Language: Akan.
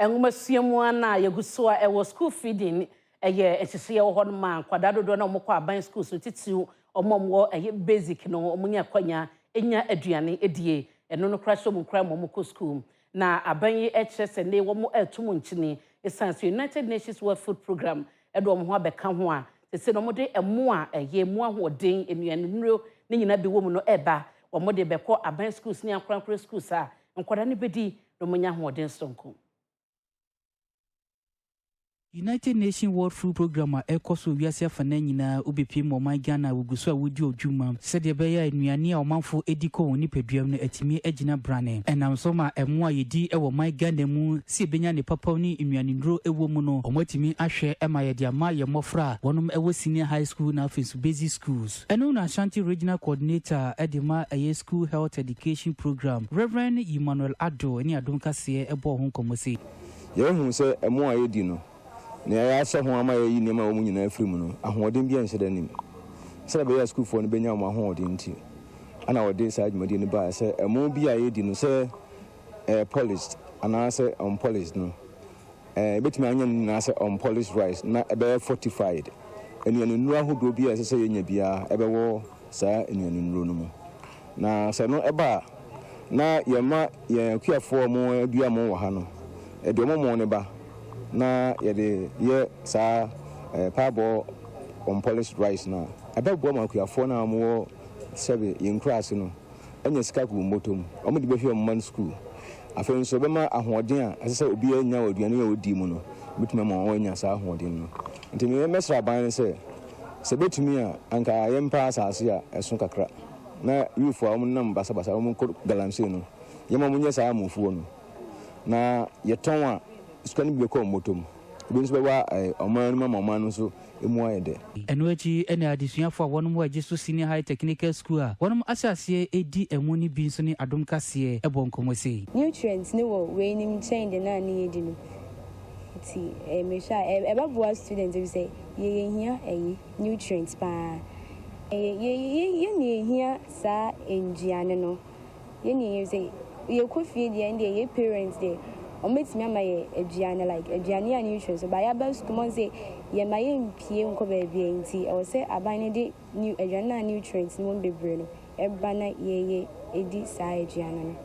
Nwomasua mu a na yɛgu so a ɛwɔ school feeding, ɛyɛ nhyehyɛeɛ wɔ hɔ no ma nkwadaa dodoɔ na wɔkɔ aban school so, titiriw wɔn a wɔwɔ ɛyɛ basic no, wɔn nya akwanya nya aduane edie. Ɛno no koraa hyɛ wɔn nkura ma wɔkɔ school. Na aban yi kyerɛ sɛ ne wɔn ɛreto mu nkyini esan so United Nations World Food Programme ɛde wɔn ho abɛka ho a sese na wɔde ɛmo a ɛyɛ mu ahoɔden, nnuane nnuro ne nyinaa bi wɔ mu no ɛreba. Wɔn de bɛkɔ aban schools ne ankorankora schools a nkwadaa no bɛdi na wɔn nya ahoɔden sononko. United Nations World Food Programme a ɛkɔ so wiase afanan nyinaa, wobɛpie mu ɔman Ghana a, wɔgu so a wɔdi odwuma sɛdeɛ ɛbɛyɛ a nnuane a ɔmanfo di kɔ wɔn nipaduam no atumi agyina brane. Ɛnam so ma ɛmo a yɛdi wɔ ɔman Ghana mu sɛ yɛbɛnya ne papa ne nnuane nnuro wɔ mu no, wɔn atumi ahwɛ ma yɛde ama yɛn mmɔfra a wɔnom wɔ senior high school na afei nso basic schools. Ɛno na Ashanti Regional Coordinator de ma ɛyɛ School Health Education Programme, Reverend Emmanuel Addo, ne Adom Kaseɛ ɛbɔɔ ho nkɔmmɔ sei. Yɛhu sɛ ɛmo a yɛdi no, nea yɛahyɛ ho ama yɛyi nneɛma a ɛwɔ mu nyinaa afiri mu no, ahoɔden bi nhyɛ da nim. Sɛdeɛ ɛbɛyɛ a sukuufoɔ no bɛnya wɔn ahoɔden nti, ana wɔde saa dwumadie no baeɛ sɛ ɛmo bi a yɛdi no, sɛ ɛyɛ polished anaasɛ unpolished no, ɛbɛtumi anya no nyinaa sɛ unpolished rice na ɛbɛyɛ fortified. Nnuane nnuro ahodoɔ bi a ɛsɛ sɛ yɛnya biara ɛbɛwɔ saa nnuane nnuro no mu. Na sɛ no ɛba a, na yɛma yɛn akuafoɔ a wɔn adua mo wɔ ha no, ɛde wɔn mo ne ba na yɛde yɛ saa paabɔ unpolished rice no a, ɛbɛboa ma akuafoɔ no a wɔwɔ sɛbe yɛn nkura ase no anya sika agu wɔn bɔtɔ mu, wɔn de bɛhwɛ wɔn mma no sukuu. Afei nso ɛbɛma ahoɔden a ɛsɛ sɛ obiara nya wɔ aduane a ɔdi mu no, bɛtumi ama wɔn anya saa ahoɔden no. Nti mɛsrɛ aban no sɛ bɛtumi a, anka yɛmpa asase a ɛso kakra na youth a wɔn nam basabasa, wɔn kɔ galamsey no, yɛma wɔn nyɛ saa amofuo no na yɛtɔn a, sika no bi bɛkɔ wɔn bɔtɔ mu, ebi nso bɛba ɔman no mu ama ɔman no nso emu ayɛ dɛ. Ɛno akyi ne adesuafoɔ a wɔnom wɔ Agye so Senior High Technical School a wɔnom ahyɛ aseɛ ɛdi ɛmo no bi nso ne Adom Kaseɛ ɛbɔ nkɔmmɔ sei. Nutrients ne wɔ wei nim nkyɛn de na ne yɛdi no, nti mehwɛ a ɛbɛboa students bi sɛ yɛyɛhia ɛyi nutrients paa. Yɛne yɛhia saa nduane no, yɛne yɛ sɛ yɛkɔ fie deɛ, ɛndeɛ yɛ parents deɛ ɔmɛtumi ama yɛ aduane, like aduane a nutrients ba. Yɛaba sukuu mu sɛ yɛma yɛmpie nkɔ baabi a, nti ɛwɔ sɛ aban no de aduane a nutrients no mu bebree no ɛba na yɛyɛ ɛdi saa aduane no.